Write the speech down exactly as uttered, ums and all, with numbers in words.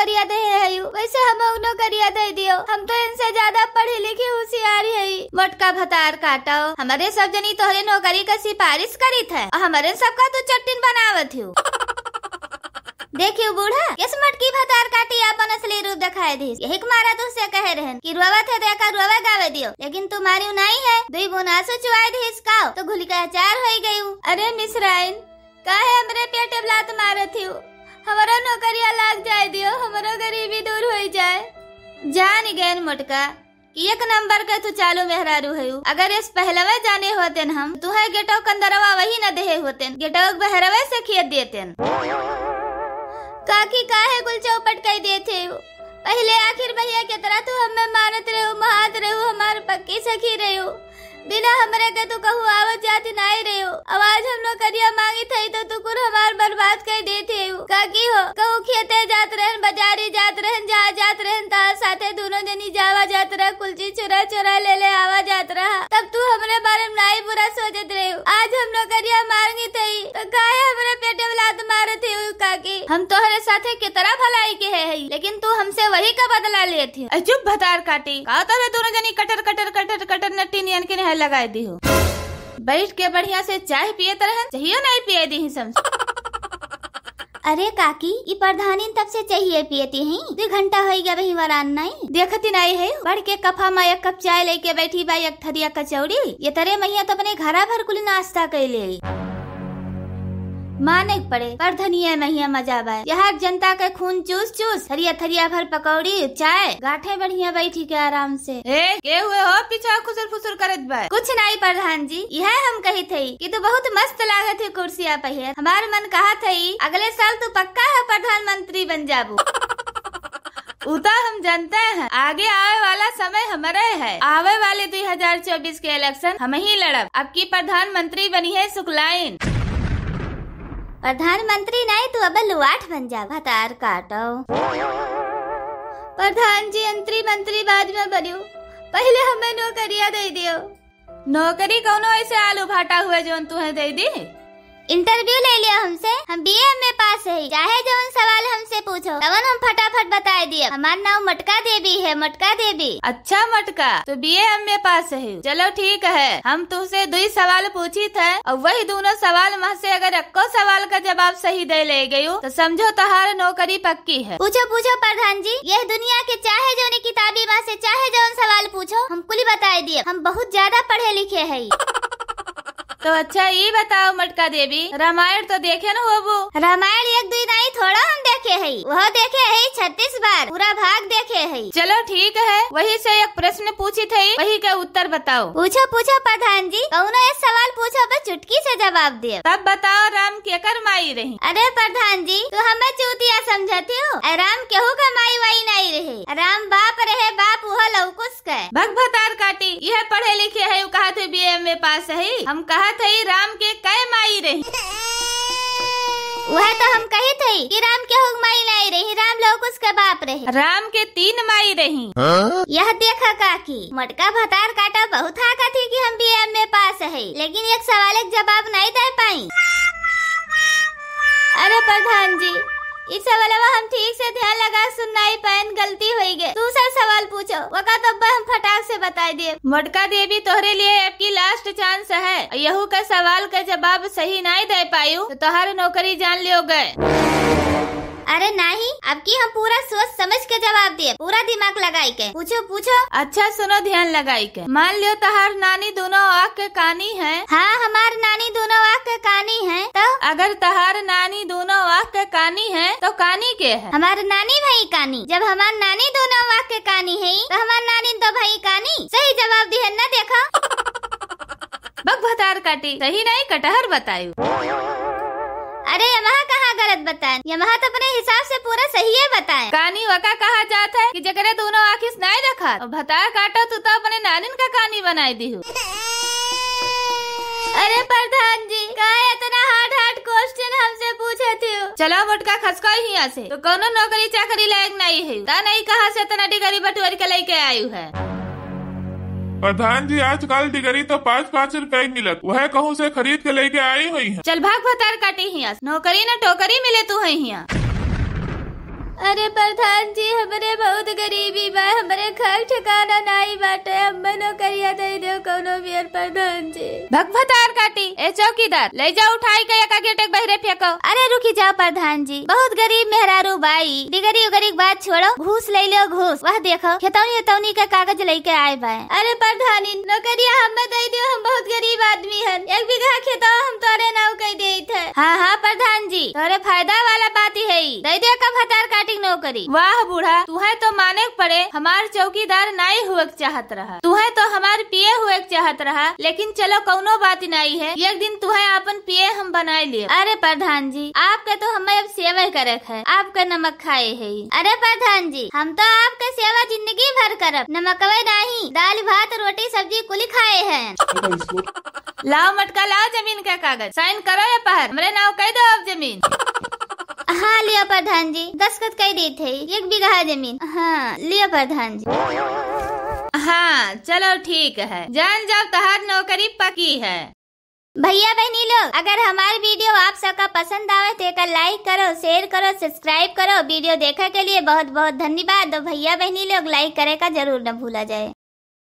नौकरिया देहे हयू, वैसे हमहू नौकरिया दे दियो। हम तो इनसे ज्यादा पढ़ी लिखी होशियार हई। मोटका भतार काटो, हमरे सब जनी तोहरे नौकरी का सिफारिश करित है और हमरे सबका तू चट्टिन बनावत हयू। देखियो बूढ़ा, किस मोटकी भतार काटी आपन असली रूप दिखाए दिस। यही के मारा तुझसे कहे रहन कि रोवत है तो एका रोवे गावे दियो, लेकिन तू मारियो नाहीं है, दुई बूंद आंसू चुआए दिस काओ, तो घुली के अचार होई गयू। अरे मिसराइन, काहे हमरे पेटे में लात मारत हियो? हमरो नौकरिया लाग जाए दियो, हमरो गरीबी दूर होई जाए। जान गएन मोटका कि एक नंबर के तू चालू मेहरारू हयू। अगर इस पहलवे जाने होतेन हम, तुहे गेटो कंदरवा वही न देहे होतेन, गेटो के बहरवे से खेद देतेन। काकी काहे कुल चौपट कई देत हयू? पहिले आखिर भैया के तरह तू हमें मारत रहू, महात रहू, हमार पक्की सखी रहू। बिना हमरे के तू कहूँ आवत जात नाई रहे हो। अब आज हम नौकरिया मांगित हई तो तू कुल हमार बर्बाद कर देत हयू। काकी हो, कहूँ खेते जात रहन, बाजारे जात रहन, जहाँ जात रहन, तहाँ साथे दोनों जनी जावा जात रहा, कुल चीज चुरा चुरा ले ले आवा जात रहा। तब तू हमरे बारे में नाई बुरा सोचत रहे हो। आज हम नौकरिया मांगित हई तो काहे हमरे पेटे में लात मारत हयू काकी? हम तोहरे साथे कितना भलाई के है हई, लेकिन तू हमसे वही का बदला लेत हयू। ए, चुप भतार काटी, का तोहरे दोनों जनी कटर कटर कटर कटर नट्टी नियन के नहर लगाए दी हो। बैठ के बढ़िया से चाय पियत रहन, चाहियो नहीं पिए दी ही समझ। अरे काकी, ई प्रधानिन तब से चाहिए पियती ही, दो घंटा होई गया वही वरान नहीं। देखती नहीं है, बढ़ के कफा में एक कप चाय लेके बैठी बा, एक थरिया कचौड़ी। ये तरे मैया तो अपने घरा भर कुल नाश्ता कैले। माने के पड़े, प्रधानिया महिया मजा बा। यहाँ जनता के खून चूस चूस, थरिया थरिया भर पकौड़ी, चाय, गाठे बढ़िया बैठी के आराम से। ए, के हुए हो पीछा खुसुर फुसुर करत बा? कुछ नहीं प्रधान जी, यह हम कही थई कि तू बहुत मस्त लागत है कुर्सिया पहिर। हमार मन कहा थई अगले साल तू पक्का है प्रधानमंत्री बन जाबू। उता हम जानते हैं, आगे आवे वाला समय हमरे है। आवे वाले दो हज़ार चउबीस के इलेक्शन हम ही लड़ब। अब की प्रधानमंत्री बनी है सुकलाइन। प्रधानमंत्री नहीं, तू अब लुआठ बन जा, भतार काटो। प्रधान जी, अंतरी मंत्री बाद में बनियो, पहले हमें नौकरिया दे दियो। नौकरी कौनो ऐसे आलू भाटा हुए जौन तुहे दे दी? इंटरव्यू ले लिया हमसे, हम बीए में पास है, चाहे जौन सवाल हमसे पूछो, तवन हम फटाफट बताए दिए। हमार नाम मटका देवी है, मटका देवी। अच्छा मटका, तो बीए में पास है, चलो ठीक है, हम तुमसे दुई सवाल पूछी थे और वही दोनों सवाल में से अगर एक्को सवाल का जवाब सही दे ले गयो तो समझो तहार नौकरी पक्की है। पूछो पूछो प्रधान जी, यह दुनिया के चाहे जौन किताबी में से चाहे जौन सवाल पूछो, हम कुली बताए दिए, हम बहुत ज्यादा पढ़े लिखे है। तो अच्छा ई बताओ मटका देवी, रामायण तो देखे न होबू? रामायण एक दुई नाई थोड़ा हम देखे हई, वह देखे हई छत्तीस बार, पूरा भाग देखे हई। चलो ठीक है, वही से एक प्रश्न पूछी थई, वही के उत्तर बताओ। पूछो पूछो प्रधान जी, कौनो एक सवाल पूछो, बस चुटकी से जवाब दिए। तब बताओ राम केकर माई रही? अरे प्रधान जी, तू हमें चूतिया समझती हो? ए, राम केहू का माई वाई नहीं रहे, राम बाप रहे, बाप वह लौकुश के। भग भतार काटी, यह पढ़े लिखे है, यू कहत है बीए में पास है। हम कहत है राम के कै माई रही? वह तो हम कही थी कि राम केहू के माई नहीं रही, राम लौकुश के बाप रहे। राम के तीन माई रही। हाँ? यह देखा काकी, मोटका भतार काटा बहुत हाका थी कि हम बीए में पास है, लेकिन एक सवाल एक जवाब नहीं दे पाई। अरे प्रधान जी, ई सवालवा हम ठीक से ध्यान लगा सुन नाई पाएन, गलती होई गए। दूसर सवाल पूछो, वका तब्बे हम फटाक से बताई देब। मोटका देवी, तोहरे लिए अब की लास्ट चांस है। यहू के सवाल के जवाब सही नाई दे पायू तो तोहर नौकरी जान लियो गए। अरे नहीं, अब की हम पूरा सोच समझ के जवाब देब, पूरा दिमाग लगाई के। पूछो, पूछो। अच्छा सुनो ध्यान लगाई के, मान लियो तोहार नानी दोनों आँख के कानी है। हाँ, हमार नानी दोनों आँख के कानी है। तो अगर तोहार नानी दोनों आँख के कानी है तो कानी के है? हमार नानी भई कानी। जब हमार नानी दोनों आँख के कानी है तो हमार नानी तो भई कानी। सही जवाब दिहन ना, देखो। बक भतार काटी, सही नहीं कटहर बतायू। अरे यमहा कहाँ गलत बताएन, यमहा तो अपने हिसाब से पूरा सही है बताएन। कानी वका कहा जात है कि जकरे दोनों आँखिस नाई देखा, और भतार काटो तू तो अपने नानिन का कानी बनाई दिहू। अरे प्रधान जी, काहे इतना hard hard question हमसे पूछे थियो? चलो मोटका खसको हिया से, तो कौनो नौकरी चाकरी लायक नहीं है, ता नहीं कहाँ से इतना डिग्री बटोर के लेके आयू है। प्रधान जी, आजकल डिग्री तो पाँच पाँच रुपए मिलत, वह कहूँ से खरीद के लेके आई हुई है। चल भाग भतार काटी हिया, नौकरी न टोकरी मिले तू है हिया। अरे प्रधान जी, हमरे बहुत गरीबी बा, हमरे खाए ठिकाना नाई बाटे, हम्मे नौकरिया दे देउ कउनो बेर प्रधान जी। भक भतार काटी, ए चौकीदार, लइ जाओ उठाई के एका गेटे के बहिरे फेंको। अरे रुकी जाओ प्रधान जी, बहुत गरीब मेहरारू बाई, डिगरी उगरी के बात छोड़ो, घूस लइ लेउ घूस। वह देखो, खेतौनी उतौनी के कागज लइके आए बाए। अरे प्रधानी, नौकरिया हम्मे दे देउ, हम बहुत गरीब आदमी हन, एक बीघा खेतवा हम तोरे नाव कइ देइत है। हाँ, हाँ प्रधान जी, तोरे फायदा वाला बात ही है ई। दे दे का भतार काटी के नौकरी। वाह बूढ़ा, तुहे तो माने के पड़े, हमार चौकीदार नाई हुए के चाहत रहा, तुहे तो हमार पिए हुए के चाहत रहा, लेकिन चलो कउनो बात नाई है, एक दिन तुहे आपन पिए हम बनाए लेब। अरे प्रधान जी, आपके तो हमें अब सेवा करे के है, आपके नमक खाए है। अरे प्रधान जी, हम तो आपके सेवा जिंदगी भर करब, नमकवे नाहीं, दाल भात रोटी सब्जी कुली खाए हैं। लाओ मटका, लाओ जमीन के कागज, साइन करो ये पहर, हमरे नाव कइ दो अब जमीन। हाँ लियो प्रधान जी, दस्तखत कइ देइत है, एक बीघा जमीन। हाँ लियो प्रधान जी। हाँ चलो ठीक है, जान जाओ तहार नौकरी पक्की है। भइया बहिनी लोग, अगर हमार video आप सबका पसंद आवे तो एका like करो, share करो, subscribe करो। Video देखे के लिए बहुत बहुत धन्यवाद। तो भइया बहिनी लोग like करे का जरूर न भूला जाए।